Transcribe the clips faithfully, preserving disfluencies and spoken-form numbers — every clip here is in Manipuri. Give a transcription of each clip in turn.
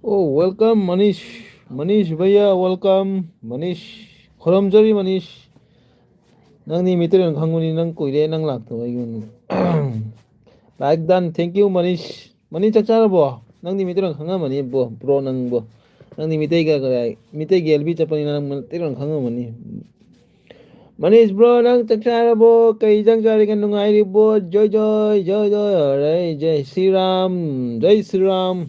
Oh, welcome, Manish. Manish, भैया, welcome. Manish, ꯈꯨꯔꯨꯝꯖꯔꯤ, Manish. ꯅꯪꯗꯤ ꯃꯩꯇꯩꯂꯣꯟ ꯈꯪꯕꯅꯤ, ꯅꯪ ꯀꯨꯏꯔꯦ, ꯅꯪ ꯂꯥꯛꯇꯕ ꯑꯩꯉꯣꯟꯗ꯫ Like done, thank you, Manish. Manish, ꯆꯥꯛ ꯆꯥꯔꯕꯣ? ꯅꯪꯗꯤ ꯃꯩꯇꯩꯂꯣꯟ ꯈꯪꯉꯝꯃꯅꯤ, ꯕꯣ, bro, ꯅꯪꯕꯣ꯫ ꯅꯪꯗꯤ ꯃꯤꯇꯩꯒ ꯀꯔꯥꯏ-, ꯃꯤꯇꯩꯒꯤ L B ꯆꯠꯄꯅꯤꯅ ꯅꯪ ꯃꯩꯇꯩꯂꯣꯟ ꯈꯪꯉꯝꯃꯅꯤ꯫ Manish bro, ꯅꯪ ꯆꯥꯛ ꯆꯥꯔꯕꯣ? ꯀꯩ ꯏꯟꯖꯥꯡ ꯆꯥꯔꯒꯦ? ꯅꯨꯡꯉꯥꯏꯔꯤꯕꯣ? ꯖꯣꯏ ꯖꯣꯏ, ꯖꯣꯏ ꯖꯣꯏ, ꯍꯣꯔꯩ, ꯖꯩ ꯁ꯭ꯔꯤ ꯔꯥꯝ, ꯖꯩ ꯁ꯭ꯔꯤ ꯔꯥꯝ꯫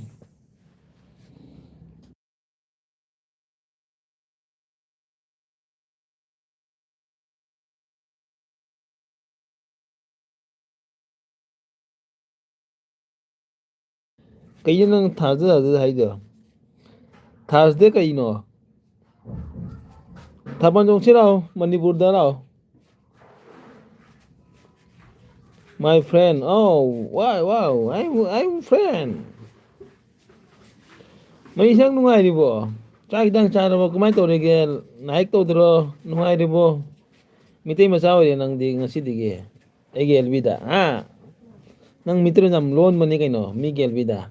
ꯀꯩꯅꯣ ꯅꯪ ꯊꯥꯖ ꯊꯥꯖ ꯍꯥꯏꯗꯣ? ꯊꯥꯖꯗꯦ ꯀꯩꯅꯣ? ꯊꯥꯕꯜ ꯆꯣꯡꯁꯤ ꯂꯥꯛꯑꯣ, ꯃꯅꯤꯄꯨꯔꯗ ꯂꯥꯛꯑꯣ꯫ My friend, oh, wow, wow, I'm, I'm friend. ꯃꯩꯁꯪ ꯅꯨꯡꯉꯥꯏꯔꯤꯕꯣ? ꯆꯥꯛ ꯍꯤꯗꯥꯛ ꯆꯥꯔꯕꯣ? ꯀꯃꯥꯏꯅ ꯇꯧꯔꯤꯒꯦ? ꯅꯥꯏꯛ ꯇꯧꯗ꯭ꯔꯣ? ꯅꯨꯡꯉꯥꯏꯔꯤꯕꯣ? ꯃꯤꯇꯩ ꯃꯆꯥ ꯑꯣꯏꯔꯦ ꯅꯪꯗꯤ ꯉꯁꯤꯗꯒꯤ꯫ ꯑꯩꯒꯤ L Bꯗ, ꯍꯥ? ꯅꯪ ꯃꯤꯇꯩꯂꯣꯟ ꯌꯥꯝ ꯂꯣꯟꯕꯅꯤ ꯀꯩꯅꯣ, ꯃꯤꯒꯤ L Bꯗ꯫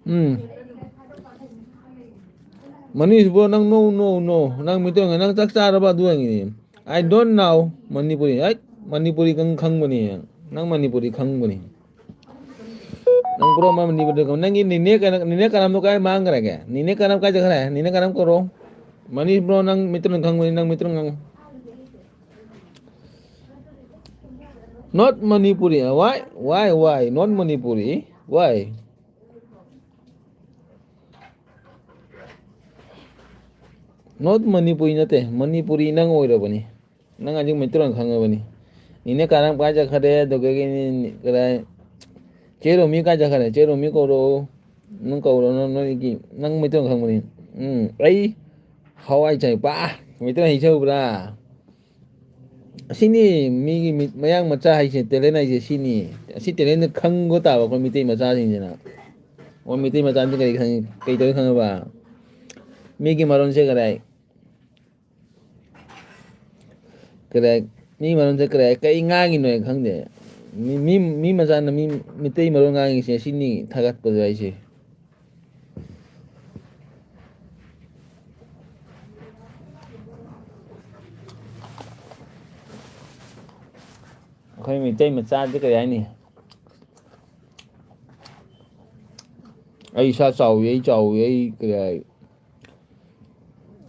ꯎꯝ꯫ ꯃꯅꯤꯁ bro, ꯅꯪ no, no, no. ꯅꯪ ꯃꯤꯇꯩ ꯑꯣꯏꯅ ꯅꯪ ꯆꯥꯛ ꯆꯥꯔꯕ ꯑꯗꯨ ꯍꯪꯉꯤꯅꯦ꯫ I don't know Manipuri. ꯑꯩ ꯃꯅꯤꯄꯨꯔꯤ ꯈꯪ-, ꯈꯪꯕꯅꯤ꯫ ꯅꯪ ꯃꯅꯤꯄꯨꯔꯤ ꯈꯪꯕꯅꯤ꯫ ꯅꯪ bro ꯃꯅꯤꯄꯨꯔꯤ ꯈꯪ-, ꯅꯪꯒꯤ ꯅꯤꯅꯦ ꯀꯅ-, ꯅꯤꯅꯦ ꯀꯔꯝꯗꯣ ꯀꯥꯏ ꯃꯥꯡꯈ꯭ꯔꯒꯦ? ꯅꯤꯅꯦ ꯀꯔꯝ ꯀꯥꯏ ꯆꯠꯈ꯭ꯔꯦ? ꯅꯤꯅꯦ ꯀꯔꯝ ꯀꯧꯔꯣ꯫ ꯃꯅꯤꯁ bro, ꯅꯪ ꯃꯤꯇꯩꯂꯣꯟ ꯈꯪꯕꯅꯤ, ꯅꯪ ꯃꯤꯇꯩꯂꯣꯟ ꯉꯥꯡꯉꯨ꯫ Not Manipuri. Why? Why? Why? Not Manipuri. Why? Not Manipuri ꯅꯠꯇꯦ, ꯃꯅꯤꯄꯨꯔꯤ ꯅꯪ ꯑꯣꯏꯔꯕꯅꯤ꯫ ꯅꯪ ꯍꯧꯖꯤꯛ ꯃꯩꯇꯩꯂꯣꯟ ꯈꯪꯉꯕꯅꯤ꯫ ꯅꯤꯅꯦ ꯀꯥꯔꯥꯡ ꯀꯥꯏ ꯆꯠꯈ꯭ꯔꯦ? ꯑꯗꯨꯗꯒꯤ ꯅꯤ-, ꯀꯗꯥꯏ? ꯆꯦ ꯔꯣꯃꯤ ꯀꯥꯏ ꯆꯠꯈ꯭ꯔꯦ? ꯆꯦ ꯔꯣꯃꯤ ꯀꯧꯔꯣ꯫ ꯅꯪ ꯀꯧꯔꯣ, ꯅꯪ, ꯅꯣꯏꯒꯤ, ꯅꯪ ꯃꯩꯇꯩꯂꯣꯟ ꯈꯪꯕꯅꯤ꯫ ꯎꯝ, ꯑꯩ ꯍꯋꯥꯏ ꯆꯥꯏ꯫ ꯄꯥ! ꯃꯩꯇꯩꯂꯣꯟ ꯍꯩꯖꯍꯧꯕ꯭ꯔꯥ? ꯑꯁꯤꯅꯤ ꯃꯤꯒꯤ ꯃꯤ-, ꯃꯌꯥꯡ ꯃꯆꯥ ꯍꯥꯏꯁꯦ, talent ꯍꯥꯏꯁꯦ ꯁꯤꯅꯤ꯫ ꯑꯁꯤ talentꯗ ꯈꯪꯕ ꯇꯥꯕ ꯑꯩꯈꯣꯏ ꯃꯤꯇꯩ ꯃꯆꯥꯁꯤꯡꯁꯤꯅ꯫ ꯑꯩꯈꯣꯏ ꯃꯤꯇꯩ ꯃꯆꯥꯗꯤ ꯀꯔꯤ ꯈꯪꯉꯤ? ꯀꯩ ꯇꯧꯏ ꯈꯪꯉꯕ? ꯃꯤꯒꯤ ꯃꯔꯣꯟꯁꯦ ꯀꯗꯥꯏ? ꯀꯗꯥꯏ? ꯃꯤ ꯃꯔꯣꯟꯁꯦ ꯀꯗꯥꯏ? ꯀꯩ ꯉꯥꯡꯉꯤꯅꯣ ꯈꯪꯗꯦ꯫ ꯃꯤ, ꯃꯤ, ꯃꯤ ꯃꯆꯥꯅ ꯃꯤ ꯃꯤꯇꯩ ꯃꯔꯣꯟ ꯉꯥꯡꯉꯤꯁꯦ ꯁꯤꯅꯤ ꯊꯥꯒꯠꯄꯗꯣ ꯑꯩꯁꯦ꯫ ꯑꯩꯈꯣꯏ ꯃꯤꯇꯩ ꯃꯆꯥꯗꯤ ꯀꯔꯤ ꯍꯥꯏꯅꯤ? "ꯑꯩ ꯏꯁꯥ ꯆꯥꯎꯏ, ꯑꯩ ꯆꯥꯎꯏ, ꯑꯩ ꯀꯔꯤ ꯍꯥꯏ?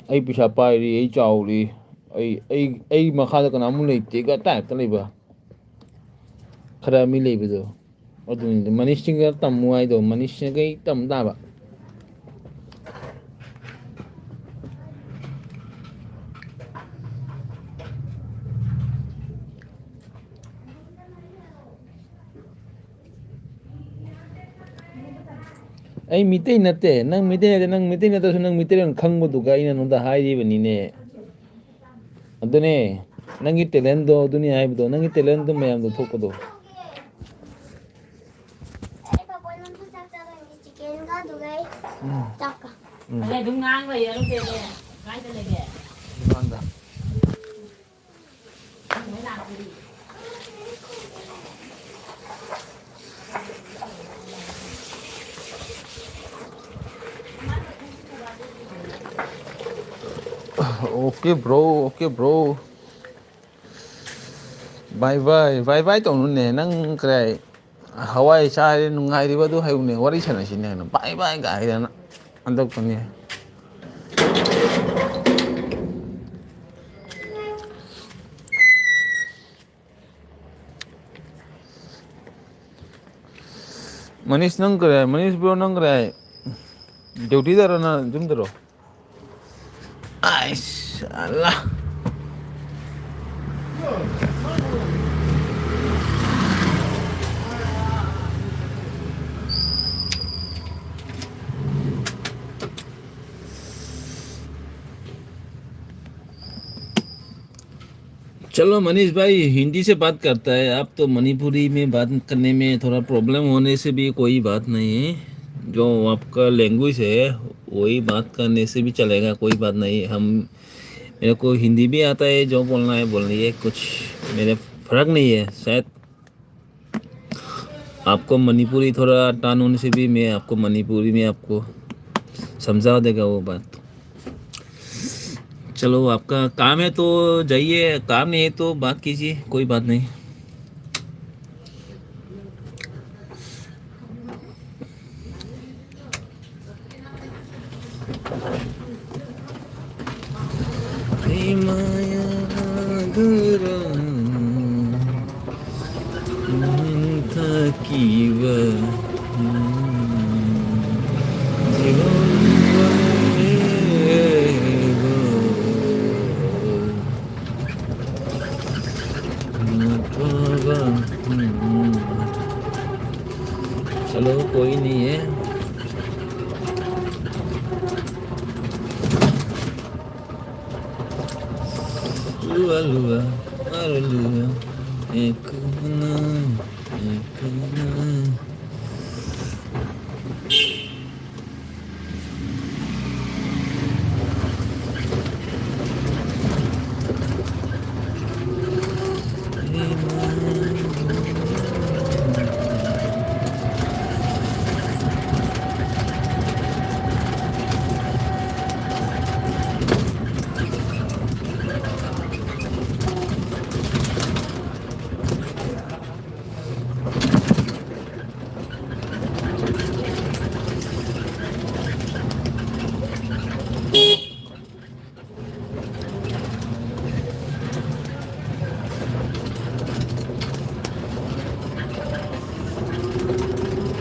ꯑꯩ ꯄꯩꯁꯥ ꯄꯥꯏꯔꯤ, ꯑꯩ ꯆꯥꯎꯔꯤ, ꯑꯩ, ꯑꯩ, ꯑꯩ ꯃꯈꯥꯗ ꯀꯅꯥꯃꯨꯛ ꯂꯩꯇꯦꯒ" typeꯇ ꯂꯩꯕ ꯈꯔ ꯃꯤ ꯂꯩꯕꯗꯣ꯫ ꯑꯗꯨꯅꯤꯗ, ꯃꯅꯤꯁꯁꯤꯡꯒ ꯇꯝꯃꯨ ꯍꯥꯏꯗꯣ, ꯃꯅꯤꯁꯁꯤꯡꯒꯩ ꯇꯝ ꯇꯥꯕ꯫ ꯑꯩ ꯃꯤꯇꯩ ꯅꯠꯇꯦ, ꯅꯪ ꯃꯤꯇꯩ ꯅꯠꯇꯦ, ꯅꯪ ꯃꯤꯇꯩ ꯅꯠꯇ꯭ꯔꯁꯨ ꯅꯪ ꯃꯤꯇꯩꯂꯣꯟ ꯈꯪꯕꯗꯨꯒ ꯑꯩꯅ ꯅꯉꯣꯟꯗ ꯍꯥꯏꯔꯤꯕꯅꯤꯅꯦ꯫ ꯑꯗꯨꯅꯦ, ꯅꯪꯒꯤ talentꯗꯣ ꯑꯗꯨꯅꯤ ꯍꯥꯏꯕꯗꯣ, ꯅꯪꯒꯤ talentꯗꯣ ꯃꯌꯥꯝꯗ ꯊꯣꯛꯄꯗꯣ꯫ ꯑꯩ ꯄꯥꯄꯣꯟ ꯑꯃꯁꯨ ꯆꯥꯛ ꯆꯥꯗꯣꯏꯅꯤ, chickenꯒ ꯑꯗꯨꯒ ꯑꯩ ꯎꯝ꯫ ꯆꯥꯛꯀ꯫ ꯎꯝ꯫ ꯑꯗꯩ ꯑꯗꯨꯝ ꯉꯥꯡ ꯂꯩꯌꯦ, ꯑꯗꯨꯝ ꯀꯩꯅꯣ, ꯀꯥꯏꯗ ꯂꯩꯒꯦ? ꯗꯨꯀꯥꯟꯗ꯫ Okay bro, okay bro. Bye bye, bye bye ꯇꯧꯅꯨꯅꯦ, ꯅꯪ ꯀꯗꯥꯏ? ꯍꯋꯥꯏ ꯆꯥꯔꯦ, ꯅꯨꯡꯉꯥꯏꯔꯤꯕ ꯑꯗꯨ ꯍꯥꯏꯌꯨꯅꯦ, ꯋꯥꯔꯤ ꯁꯥꯟꯅꯁꯤꯅꯦ ꯀꯩꯅꯣ, bye bye ꯀꯥꯏꯗꯅ꯫ ꯍꯟꯗꯛꯇꯅꯦ꯫ ꯃꯅꯤꯁ, ꯅꯪ ꯀꯔꯥꯏ? ꯃꯅꯤꯁ bro, ꯅꯪ ꯀꯔꯥꯏ? Dutyꯗꯔꯣ, ꯅꯪ ꯌꯨꯝꯗꯔꯣ? आइस, अल्लाह। चलो मनीष भाई, हिंदी से बात करता है। आप तो मणिपुरी में बात करने में थोड़ा प्रॉब्लम होने से भी कोई बात नहीं है। जो आपका लैंग्वेज है, वही बात करने से भी चलेगा, कोई बात नहीं। हम, मेरे को हिंदी भी आता है, जो बोलना है बोल रही है, कुछ मेरे फर्क नहीं है। शायद आपको मणिपुरी थोड़ा टर्न होने से भी मैं आपको मणिपुरी में आपको समझा देगा वो बात। चलो, आपका काम है तो जाइए, काम नहीं है तो बात कीजिए, कोई बात नहीं। प्रेमया गरम थकिबा जीवन भर चलो, कोई नहीं है। लुआ लुआ, अरे लुआ, एक ना, एक ना।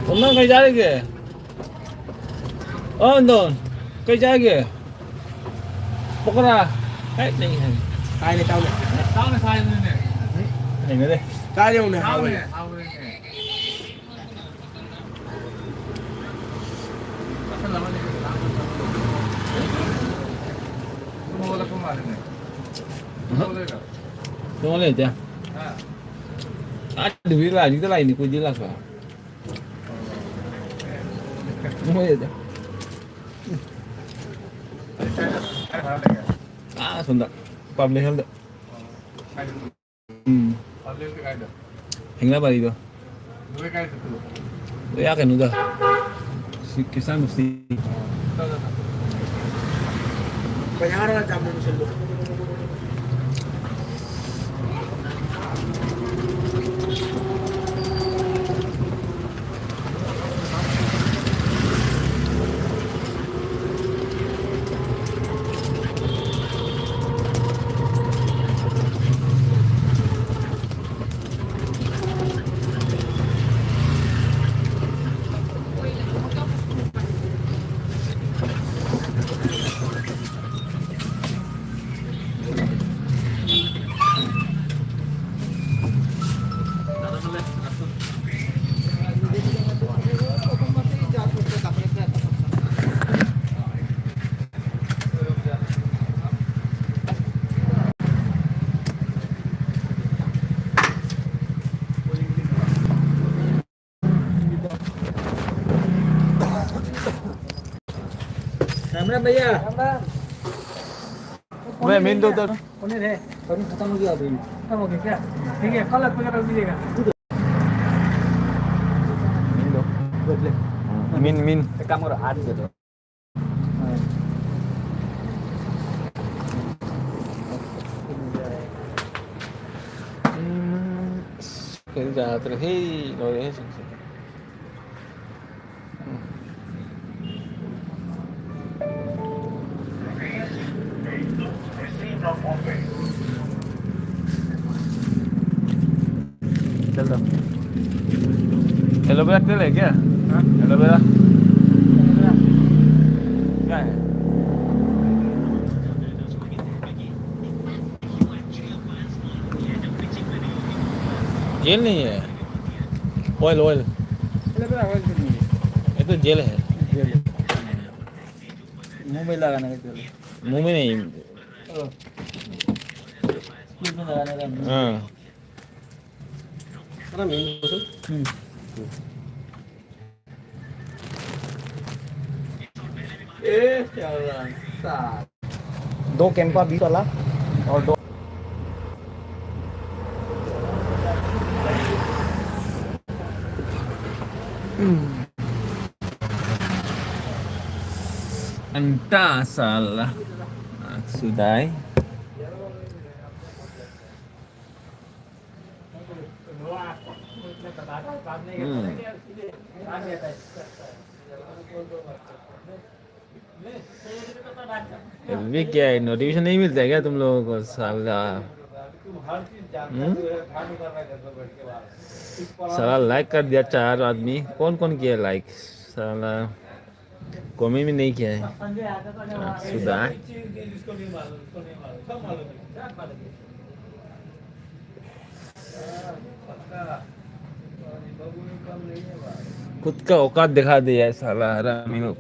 तुम लोग कहीं जा रहे थे? ओ अंदर, कहीं जाएंगे? ꯄꯀꯣꯔꯥ ꯍꯦꯛ ꯂꯩ ꯍꯥꯏ꯫ ꯀꯥꯏꯗ ꯆꯥꯎꯅꯦ? ꯆꯥꯎꯅ ꯁꯥꯏꯕꯅꯤꯅꯦ꯫ ꯍꯩꯅꯗꯦ꯫ ꯆꯥ ꯌꯦꯡꯉꯨꯅꯦ, ꯍꯥꯎꯋꯦ꯫ ꯆꯥꯎꯅꯦ, ꯍꯥꯎꯋꯦꯅꯦ꯫ ꯆꯥꯁꯜꯂꯝꯃꯅꯤ꯫ ꯇꯨꯝ ꯍꯧꯒꯠꯂꯛꯄ ꯃꯥꯜꯂꯤꯅꯦ꯫ ꯇꯨꯝ ꯍꯧꯒꯠꯂꯛꯏꯔꯣ? ꯇꯨꯝ ꯍꯧꯒꯠꯂꯛꯏꯗ꯫ ꯍꯥ? ꯑꯥ, ꯗꯦꯕꯤ ꯂꯥꯏꯔꯤꯛꯇ ꯂꯥꯛꯏꯅꯤ, ꯀꯨꯏꯗꯤ ꯂꯥꯛꯄ꯫ ꯇꯨꯝ ꯍꯧꯒꯠꯂꯛꯏꯗ꯫ ꯑꯥ, ꯁꯣꯝꯗ ꯄꯥꯝꯂꯦ ꯍꯦꯜꯗ꯫ ꯎꯝ꯫ ꯍꯦꯡꯅꯕꯥꯔꯤꯗꯣ꯫ ꯂꯣꯏ ꯀꯥꯏ ꯆꯠꯇꯣꯏꯕ? ꯂꯣꯏ ꯑꯥ ꯀꯩꯅꯣꯗ꯫ ꯁꯤ ꯈ꯭ꯔꯤꯁꯇꯥꯟ ꯕꯁꯇꯤ꯫ ꯄꯩꯁꯥ ꯈꯔ ꯆꯥꯝꯗ ꯂꯣꯏꯁꯤꯜꯂꯨ꯫ राम राम भैया। राम राम। मैं मेन दो उधर। उन्हें रे, कभी खत्म हो गया अभी। खत्म हो गया क्या? ठीक है, कल आपको जरा दीजिएगा। मेन दो। Mean, mean. एक काम करो, आठ दे दो। ꯎꯝ, ꯑꯁ, ꯀꯩꯅꯣ ꯌꯥꯗ꯭ꯔꯦꯍꯦ, ꯂꯣꯏꯔꯦꯍꯦ ꯁꯤꯁꯦ꯫ ꯎꯝ꯫ चल दो। एलोवेरा तेल है क्या? हाँ। एलोवेरा? एलोवेरा। क्या है? जेल नहीं है, ऑयल, ऑयल। ये तो जेल है। जेल। मुंह में लगाने का तेल। मुंह में नहीं। ओ। स्किन में लगाने का। हाँ। हम्म। दो कैंपा बीस वाला और दो। Entah salah. Sudah. Hmm. ये भी क्या है, नोटिफिकेशन नहीं मिलता है क्या तुम लोगों को साला? हम्म? साला लाइक कर दिया चार आदमी। कौन कौन किया लाइक? साला कमेंट भी नहीं किया है। हाँ, सुधा। खुद का औकात दिखा दिया है साला हरामी लोग।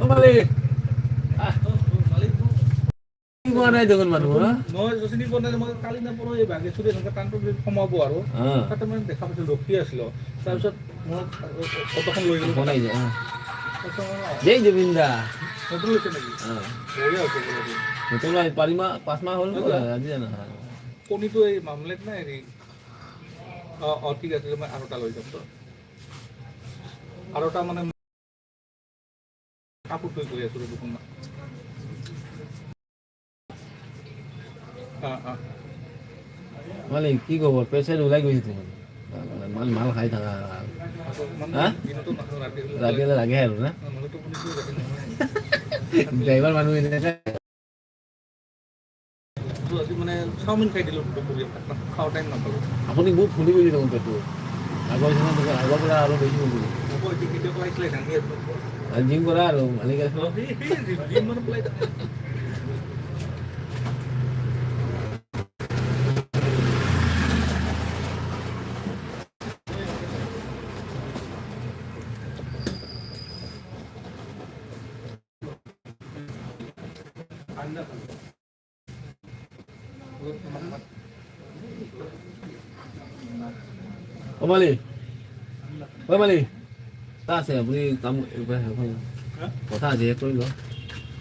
অ মালিক। আহ। কি কোৱা নাই দেখোন মানুহ, হা? নহয়, যচনী কোৱা নাই, মই কালি নে পৰহি এই বাগেশ্বৰী এনেকুৱা টাউনটোত সোমাব আৰু। অ। তাতে মানে দেখা পাইছোঁ, ৰখি আছিলোঁ। তাৰপিছত মই অ-, অ-, অটোখন লৈ গ'লোঁ। বনাই যায়, অ। তাৰপিছত মই জয় জুবিন দা। নতুন লৈছে নেকি? অ। বঢ়িয়া হৈছে বোলে এইটো। নতুন লৈছে, পাৰি মাহ, পাঁচ মাহ হ'ল, অ। আজি জানো? কণীটো এই মামলেট নে হেৰি? অ, অ, ঠিক আছে, মই আৰু এটা লৈ যাম তো। বাৰটা মানে কাপোৰ তৈ কৰি আছো ৰ'ব, শুন না। অ, অ। মালিক, কি খবৰ? পেট চেট ওলাই গৈছে তোমাৰ? মাল, মাল খাই থাকা। আকৌ মানে হা? দিনতো নাখাওঁ, ৰাতি হ'লে ৰাতি হ'লে লাগে আৰু না? অ, নহ'লে টোপনিটো ৰাতি নহয়। ড্ৰাইভাৰ মানুহ এনেকে। আজি মানে চাওমিন খাই দিলোঁ দুপৰীয়া, ভাত নাখাওঁ, খাওঁ, টাইম নাপালোঁ। আপুনি বহুত ফুলি গৈছে দেখোন পেটটো। আগৰ নিচিনা নহয়, আগৰ পৰা আৰু বেছি ফুলি গৈছে। হ'ব, এতিয়া কেতিয়াবা আহিছিলে, দাঙি আছোঁ। আৰু জিম কৰা আৰু মালিক আছে। অ, সেই, সেই জিম, জিম মানে পেলাই থাকে। অ, মালি। অ, মালি। এটা আছে, আপুনি কাম, হা? কথা আছে, শেষ কৰি লওক।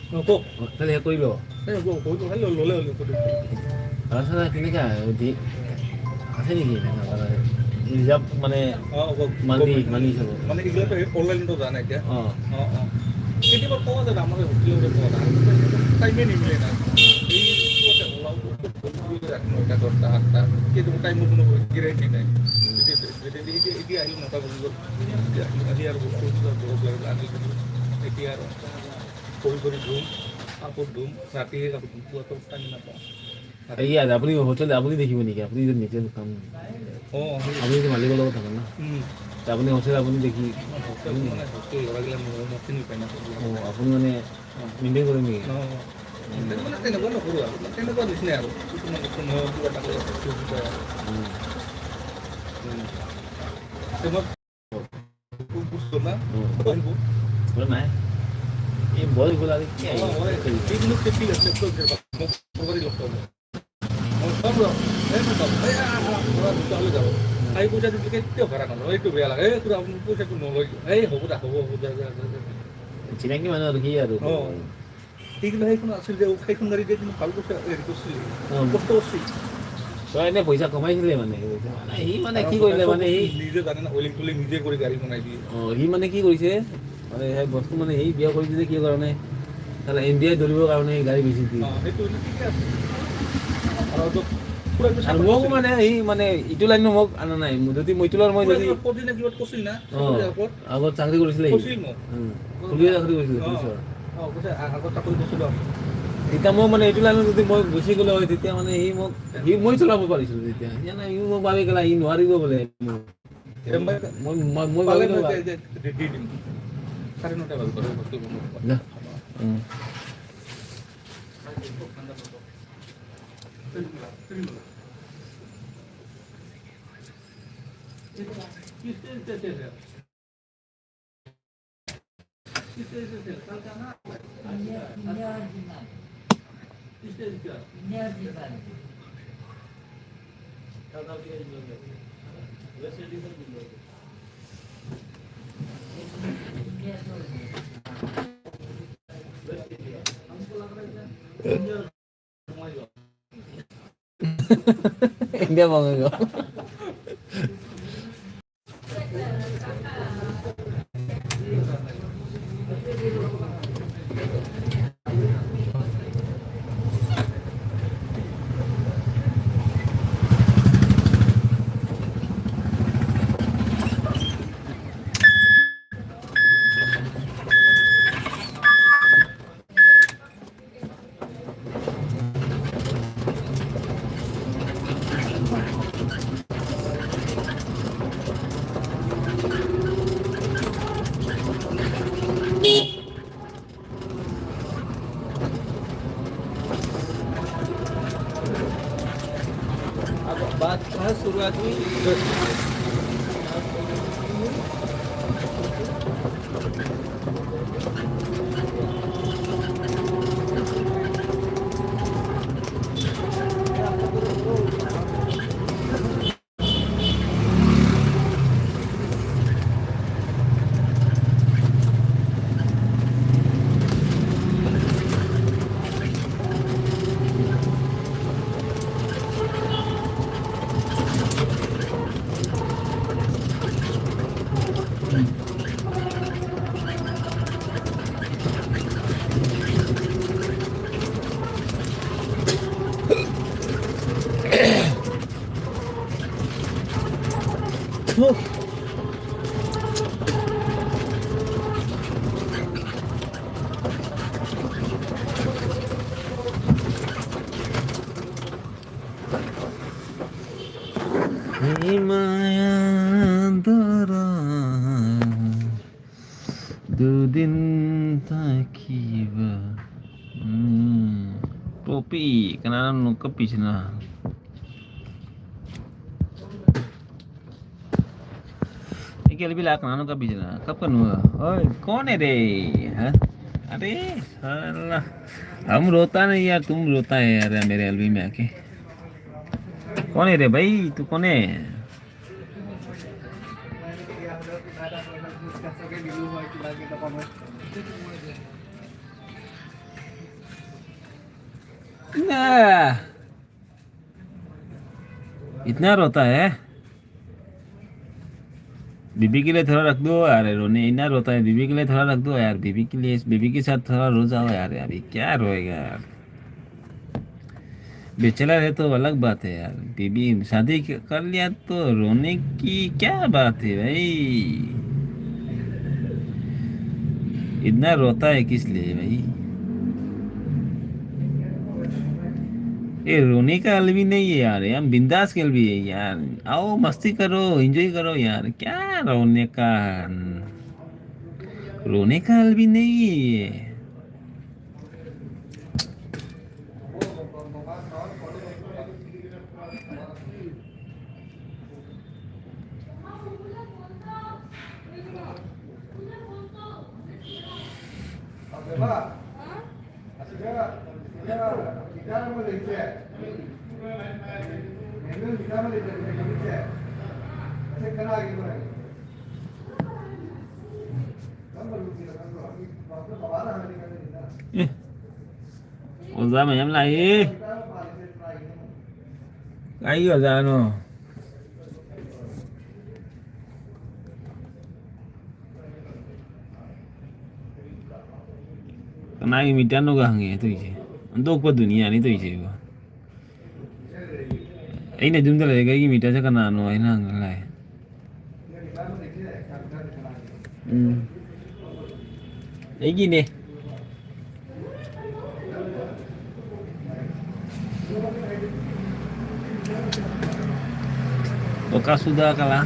অ, কওক। অ, খালি শেষ কৰি লওক। এই, কওক, কওক, কওক, খালি ল'লে হ'ল, কওক। আলোচনা কেনেকা? দি-, আছে নেকি এনেকা মানে, ৰিজাৰ্ভ মানে অ, কওক, মান্থলি, কওক। মান্থলি হিচাপত? মানে, এইগিলাটো এই অনলাইনতো যোৱা নাই এতিয়া। অ। অ, অ। কেতিয়াবা পোৱা যায়, আমাৰ হোটেলতে পোৱা যায়। টাইমে নিমিলে না। এই ওলাব, নটা, দহটা, আঠটা। কেতিয়াবা টাইমৰ কোনো গেৰেণ্টি নাই। যদি, যদি, যদি এতিয়া, এতিয়া আহিলে নটা বাজি গ'ল। এতিয়া আহিলে, আজি আৰু বস্তু উঠিলে, বহুত লাগে, আজি এতিয়া আৰু ঘূৰি ঘূৰি ধুম, কাপোৰ ধুম, ৰাতিহে কাপোৰ ধুম, পুৱাতো টাইম নাপাওঁ। এই ইয়াত আপুনি হোটেল আপুনি দেখিব নেকি? আপুনি যে নিজে কাম, অ, সেই আপুনি যে মালিকৰ লগত থাকে ন? উম। তে আপুনি হোটেল আপুনি দেখি, অ, হোটেল মানে হোটেল ল'ৰাবিলাক মোৰ, মই চিনি পাই না। অ, আপুনি মানে অ। মেইনটেইন কৰে নেকি? অ। মেইনটেইন মানে তেনেকুৱা নকৰোঁ আৰু, মানে তেনেকুৱা নিচিনাই আৰু। কিছুমান বস্তু মই কিবা এটা উম। উম। তে মই চিনাকি মানুহ আৰু কি আৰু। অ। ঠিক নহয়, সেইখন আছিল যে, সেইখন গাড়ী দিয়ে কিন্তু ভাল কৰিছে, হেৰি কৰিছিল, অ। কষ্ট কৰিছিল। তই এনে পইচা কমাইছিলে মানে? মানে সি মানে কি কৰিলে মানে, সি নিজে জানে না, অইলিং টলিং নিজে কৰি গাড়ী বনাই দিয়ে। অ, সি মানে কি কৰিছে, মানে সেই বস্তু মানে সেই বিয়া কৰি দিলে কি কাৰণে, তাহলে এম বি আই ধৰিবৰ কাৰণে গাড়ী বেচি দিয়ে। অ, সেইটো ঠিকে আছে। আৰু তো পুৰা কিবা আৰু চাকৰি মোক কৰিছে। মানে সি মানে ইটো লাইনো মোক অনা নাই। যদি মইটো লওঁ, মই পুৰা যদি কিবা পদিনা কিবা কৈছিল না? অ, চাকৰি আগত। আগত চাকৰি কৰিছিলে সি। কৈছিল মোক। উম। পুলিচত চাকৰি কৰিছিলে, অ। পুলিচৰ। অ, কৈছে, আ-, আগত চাকৰি কৰিছিল। তেতিয়া মই মানে এইটো লাইনত যদি মই গুচি গ'লো হয়, তেতিয়া মানে সি মোক, সি মই চলাব পাৰিছিলো তেতিয়া। এতিয়া নাই, সি মোক ভাবি গ'লা, সি নোৱাৰিব বোলে। এতিয়া মই মই, মই, মই পালে ভাবিলো মই হয়। যে, যে, দি, দি দিম। চাৰে নটা বাজিব, বস্তু বনাব। যা। উম। India mau nggak? अब बात कहाँ शुरुआत हुई? ꯈꯤꯕ꯫ ꯎꯝ꯫ ꯄꯣꯄꯤ, ꯀꯅꯥꯅꯣ ꯀꯞꯄꯤꯁꯤꯅ? ये क्या भी लाख नानों का बिजना, कब का नुआ? ओए, कौन है रे? हाँ? अरे, साला, हम रोता नहीं यार, तुम रोता है यार, मेरे एलबी में आके। कौन है रे भाई, तू कौन है? ना। इतना रोता है। बीबी के लिए थोड़ा रख दो यार, रोने इतना रोता है, बीबी के लिए थोड़ा रख दो यार, बीबी के लिए, बीबी के साथ थोड़ा रो जाओ यार। अभी क्या रोएगा यार? बैचलर है तो अलग बात है यार, बीबी शादी क-, कर लिया तो रोने की क्या बात है भाई? इतना रोता है किस लिए भाई? ये रोने का एलबी नहीं है यार, हम बिंदास के एलबी है यार। आओ मस्ती करो, एंजॉय करो यार, क्या रोने का? रोने का एलबी नहीं है ये। ꯑꯦ, ꯑꯣꯖꯥ ꯃꯌꯥꯝ ꯂꯥꯛꯑꯦ꯫ ꯀꯥꯏꯒꯤ ꯑꯣꯖꯥꯅꯣ? ꯀꯅꯥꯒꯤ ꯃꯤꯇꯔꯅꯣꯒ ꯍꯪꯉꯦ ꯇꯧꯔꯤꯁꯦ꯫ ꯑꯟꯗꯣꯛꯄ ꯗꯨꯅꯤꯌꯥꯅꯤ ꯇꯧꯔꯤꯁꯦ ꯏꯕꯣ꯫ ꯑꯩꯅ ꯌꯨꯝꯗ ꯂꯩꯔꯒ ꯑꯩꯒꯤ ꯃꯤꯇꯔꯁꯦ ꯀꯅꯥꯅꯣ ꯍꯥꯏꯅ ꯍꯪꯉ ꯂꯥꯛꯑꯦ꯫ ꯎꯝ꯫ ꯑꯩꯒꯤꯅꯦ꯫ Toka sudah kalah.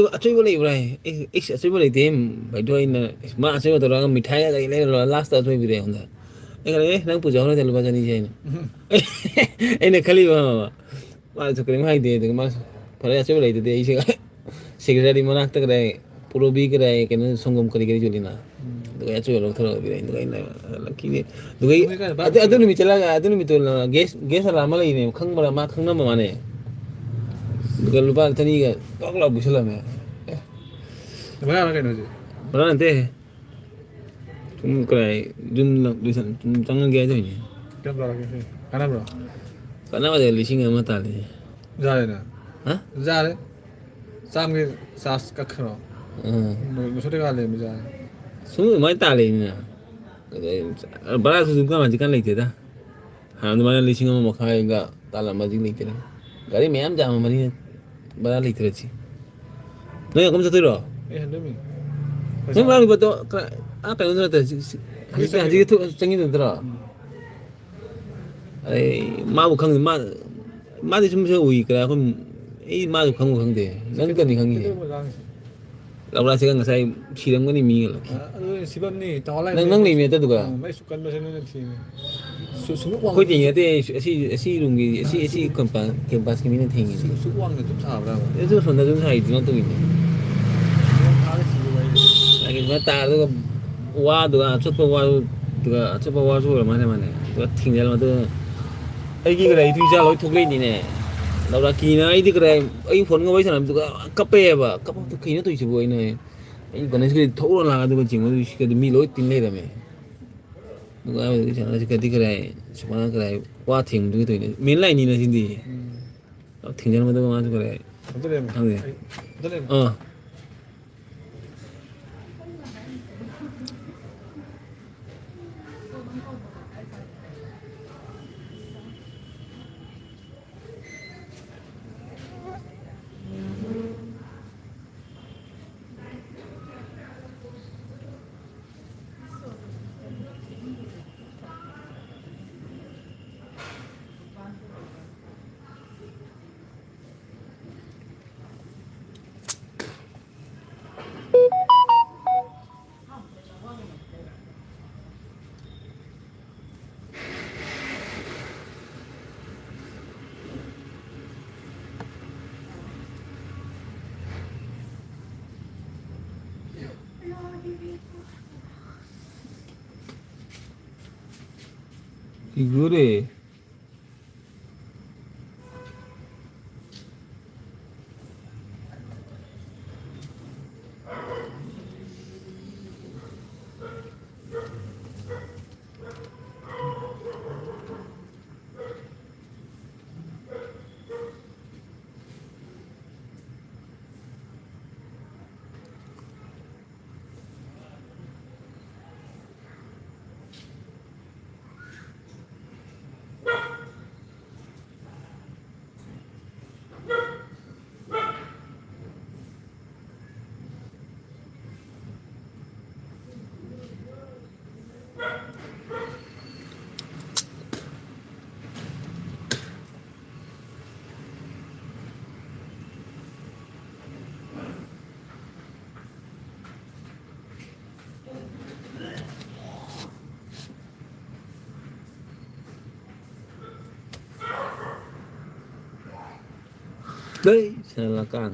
ꯑꯆꯣꯏꯕ ꯑꯆꯣꯏꯕ ꯂꯩꯕ꯭ꯔꯥ ꯍꯥꯏ꯫ ꯑꯩ ꯑꯩꯁ ꯑꯆꯣꯏꯕ ꯂꯩꯇꯦ꯫ ꯚꯥꯏꯗꯣ ꯑꯩꯅ ꯃꯥ ꯑꯆꯣꯏꯕ ꯇꯧꯔꯒ ꯃꯤꯊꯥꯏ ꯂꯩ ꯂꯩꯔ ꯂꯥꯁꯇ ꯑꯆꯣꯏꯕꯗꯤ ꯑꯩꯉꯣꯟꯗ꯫ ꯑꯩ ꯈꯜꯂꯦ, "ꯑꯦ, ꯅꯪ ꯄꯨꯖꯍꯧꯔꯣꯏꯗ ꯂꯨꯄꯥ ꯆꯅꯤꯁꯦ" ꯍꯥꯏꯅ꯫ ꯑꯩꯅ ꯈꯜꯂꯤꯕ, ꯈꯪꯉꯕ? ꯃꯥꯁꯨ ꯀꯔꯤꯝ ꯍꯥꯏꯗꯦ꯫ ꯑꯗꯨꯒ ꯃꯥꯁꯨ, "ꯐꯔꯦ, ꯑꯆꯣꯏꯕ ꯂꯩꯇꯗꯤ ꯑꯩꯁꯦ ꯁꯦꯀ꯭ꯔꯦꯇꯔꯤ ꯃꯅꯥꯛꯇ ꯀꯗꯥꯏ ꯄꯣꯔꯣꯕꯤ ꯀꯗꯥꯏ ꯀꯩꯅꯣ ꯁꯪꯒꯣꯝ ꯀꯔꯤ ꯀꯔꯤ ꯌꯣꯜꯂꯤꯅ?" ꯎꯝ꯫ ꯑꯗꯨꯒ ꯑꯆꯣꯏꯕ ꯂꯧꯊꯣꯔꯒ ꯄꯤꯔꯛꯑꯦ꯫ ꯑꯗꯨꯒ ꯑꯩꯅ ꯂꯛꯀꯤꯅꯦ꯫ ꯑꯗꯨꯒ ꯑꯩ ꯅꯣꯏ ꯀꯥꯏꯗ ꯑꯗꯨ, ꯑꯗꯨ ꯅꯨꯃꯤꯠ ꯆꯠꯂꯒ, ꯑꯗꯨ ꯅꯨꯃꯤꯠꯇꯨ ꯒꯦꯁ, ꯒꯦꯁ ꯑꯂꯥ ꯑꯃ ꯂꯩꯅꯦꯕ, ꯈꯪꯕ꯭ꯔꯥ? ꯃꯥ ꯈꯪꯅꯕ ꯃꯥꯅꯦ꯫ ꯑꯗꯨꯒ ꯂꯨꯄꯥ ꯆꯅꯤꯒ ꯇꯣꯛ ꯂꯥꯎ ꯄꯤꯁꯜꯂꯝꯃꯦ꯫ ꯑꯦ꯫ ꯚꯔꯥꯔ ꯀꯩꯅꯣ ꯍꯧꯖꯤꯛ? ꯚꯔꯥ ꯅꯠꯇꯦ꯫ ꯁꯨꯝ ꯀꯔꯥꯏ ꯌꯨꯝ ꯂꯣꯏꯁꯟ-, ꯁꯨꯝ ꯆꯪꯉꯒꯦ ꯍꯥꯏꯗꯣꯏꯅꯦ꯫ ꯀꯌꯥꯝ ꯇꯥꯔꯒꯦ? ꯀꯥꯟꯅꯕ꯭ꯔꯣ? ꯀꯥꯟꯅꯕꯗ ꯂꯤꯁꯤꯡ ꯑꯃ ꯇꯥꯜꯂꯦ꯫ ꯌꯥꯔꯦꯅ? ꯍꯥ? ꯌꯥꯔꯦ꯫ ꯆꯥꯝꯃꯒꯤ ꯆꯥꯔꯖ ꯀꯛꯈ꯭ꯔꯣ꯫ ꯎꯝ꯫ ꯅꯣꯏ ꯅꯁꯣꯏ ꯀꯩꯀꯥ ꯂꯩꯔꯝꯕ ꯌꯥꯔꯦ꯫ ꯁꯨꯝ ꯑꯗꯨꯃꯥꯏꯅ ꯇꯥꯜꯂꯤꯅꯤꯅ꯫ ꯑꯗꯩ ꯚꯔꯥꯁꯨ ꯍꯧꯖꯤꯛꯀꯥꯟ, ꯍꯧꯖꯤꯛꯀꯥꯟ ꯂꯩꯇꯦꯗ꯫ ꯍꯥꯟꯅ ꯑꯗꯨꯃꯥꯏꯅ ꯂꯤꯁꯤꯡ ꯑꯃ ꯃꯈꯥꯏꯒ ꯇꯥꯜꯂꯝꯕ ꯍꯧꯖꯤꯛ ꯂꯩꯇ꯭ꯔꯦ꯫ ꯒꯥꯔꯤ ꯃꯌꯥꯝ ꯌꯥꯝꯃꯕꯅꯤꯅ ꯚꯔꯥ ꯂꯩꯇ꯭ꯔꯦ ꯁꯤ꯫ ꯅꯣꯏ ꯑꯍꯨꯝ ꯆꯠꯇꯣꯏꯔꯣ? ꯑꯩ ꯍꯟꯗꯣꯏꯅꯤ꯫ ꯅꯪ ꯄꯩꯁꯥ ꯚꯔꯥ ꯂꯨꯄꯥ ꯇꯣ-, ꯀ-, ꯑꯥ, ꯀꯩꯅꯣꯗ ꯅꯠꯇ꯭ꯔꯣ? ꯁꯤ, ꯁꯤ, ꯍꯧꯖꯤꯛ ꯍꯧꯖꯤꯛ ꯆꯪꯉꯤ-, ꯍꯧꯖꯤꯛ ꯊꯣꯛ-, ꯆꯪꯉꯤꯗꯨ ꯅꯠꯇ꯭ꯔꯣ? ꯎꯝ꯫ ꯑꯩ ꯃꯥꯕꯨ ꯈꯪꯗꯦ, ꯃꯥ, ꯃꯥꯗꯤ ꯁꯨꯝ ꯁꯨꯝ ꯎꯏ ꯀꯔꯥ, ꯑꯩꯈꯣꯏ, ꯑꯩ ꯃꯥꯁꯨ ꯈꯪꯕꯨ ꯈꯪꯗꯦ, ꯅꯪ ꯀꯩꯗꯧ-, ꯀꯅꯤ ꯈꯪꯉꯤꯁꯦ꯫ ꯀꯩꯗꯧꯕ ꯉꯥꯡꯉꯤꯁꯦ? ꯂꯧꯔꯥꯁꯤꯒ ꯉꯁꯥꯏ ꯁꯤꯔꯝꯒꯅꯤ ꯃꯤ ꯂꯣꯏ꯫ ꯑ, ꯑꯗꯨ ꯁꯤꯐꯝꯅꯤ, ꯇꯥꯎ ꯂꯥꯏ ꯅꯪ, ꯃꯩ ꯅꯪ ꯁꯨ-, ꯂꯩꯃꯤ ꯅꯠꯇꯗꯨꯒ? ꯑ, ꯃꯩ ꯁꯨꯀꯟꯕꯁꯦ ꯅꯣꯏꯅ ꯊꯤꯡꯉꯤ꯫ ꯁꯨ-, ꯁꯨꯃꯨꯛ ꯋꯥꯡ-, ꯑꯩꯈꯣꯏ ꯇꯤꯡꯉꯤ ꯅꯠꯇꯦ, ꯑꯁꯤ, ꯑꯁꯤ ꯔꯨꯝꯒꯤ, ꯑꯁꯤ, ꯑꯁꯤ ꯀꯝꯄꯥ-, ꯀꯦꯝꯄꯁꯀꯤ ꯃꯤꯅ ꯊꯤꯡꯉꯤꯅꯦ꯫ ꯁꯨ-, ꯁꯨꯛ ꯋꯥꯡꯅ ꯑꯗꯨꯝ ꯁꯥꯕ꯭ꯔꯕ? ꯑꯗꯨ ꯁꯣꯝꯗ ꯑꯗꯨꯝ ꯁꯥꯏꯗꯨꯅ ꯇꯧꯔꯤꯅꯦ꯫ ꯅꯣꯡ ꯊꯥꯔ ꯁꯤꯕ ꯋꯥꯔꯤꯅꯤ꯫ ꯂꯥꯏꯔꯤꯛ ꯈꯔ ꯇꯥꯔꯒ ꯋꯥꯗꯨꯒ ꯑꯆꯣꯠꯄ ꯋꯥꯗꯨꯒ ꯑꯆꯣꯠꯄ ꯋꯥꯁꯨ ꯑꯣꯏꯔ ꯃꯥꯜꯂꯦ ꯃꯥꯅꯦ꯫ ꯑꯗꯨꯒ ꯊꯤꯡꯖꯤꯜꯂ ꯃꯗꯨ ꯑꯩꯒꯤ ꯀꯗꯥꯏ ꯏꯇꯨ ꯏꯆꯥ ꯂꯣꯏ ꯊꯣꯛꯂꯛꯏꯅꯤꯅꯦ꯫ ꯂꯧꯔꯥꯀꯤꯅ ꯑꯩꯗꯤ ꯀꯗꯥꯏ ꯑꯩ ꯐꯣꯟꯒ ꯋꯥꯔꯤ ꯁꯥꯟꯅꯕꯗꯨꯒ ꯀꯞꯄꯛꯑꯦꯕ꯫ ꯀꯞꯄꯛꯇ ꯀꯩꯅꯣ ꯇꯧꯔꯤꯁꯤꯕꯨ ꯑꯩꯅ ꯑꯩ ꯒꯅꯦꯁꯀꯤ ꯊꯧꯔ ꯂꯥꯛꯑꯒ ꯑꯗꯨꯒ ꯆꯤꯡꯕꯗꯨ ꯁꯤꯒꯗꯤ ꯃꯤ ꯂꯣꯏ ꯇꯤꯟ ꯂꯩꯔꯝꯃꯦ꯫ ꯅꯨꯡꯉꯥꯏꯕꯗꯤ ꯁꯥꯟꯅꯁꯤ ꯀꯗꯤ ꯀꯗꯥꯏ ꯁꯨꯃꯥꯏꯅ ꯀꯗꯥꯏ ꯋꯥ ꯊꯦꯡꯕꯗꯨꯒꯤ ꯇꯧꯔꯤꯅꯦ꯫ ꯃꯦꯟ ꯂꯥꯏꯟꯅꯤꯅ ꯁꯤꯗꯤ꯫ ꯎꯝ꯫ ꯊꯤꯡꯖꯤꯟꯕꯗꯨꯒ ꯃꯥꯁꯨ ꯀꯗꯥꯏ ꯑꯝꯇ ꯂꯩꯔꯝꯃꯣ꯫ ꯈꯪꯗꯦ꯫ ꯑꯩ ꯑꯝꯇ ꯂꯩꯔꯝꯃꯣ꯫ ꯑꯥ꯫ ꯂꯩꯈ꯭ꯔꯦ꯫ ꯂꯩ ꯁꯦꯜꯂꯀꯥꯟ꯫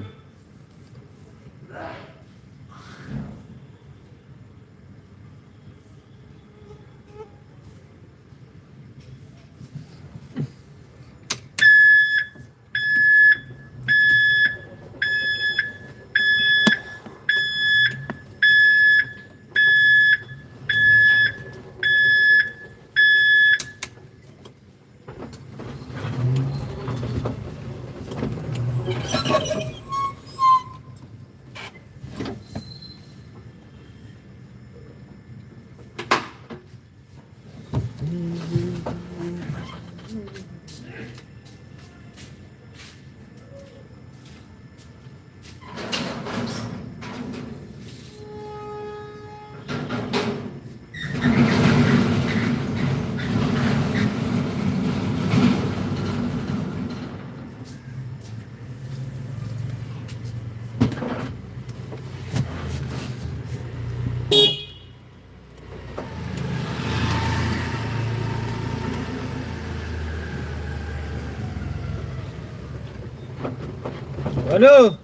ꯃꯅꯨ!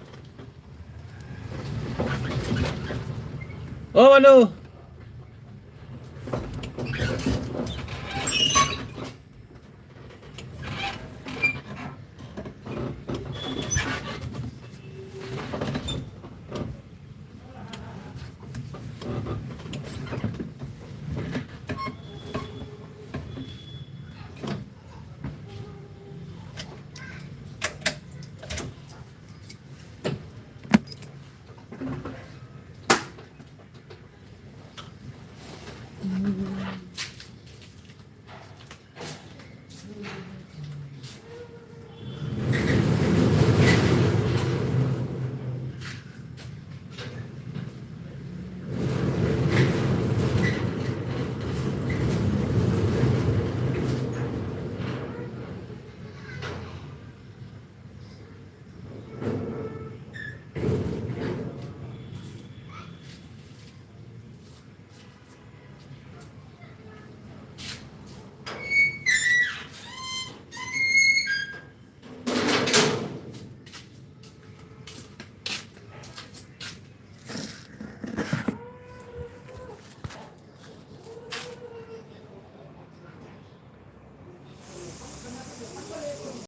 ꯑꯣ, ꯃꯅꯨ!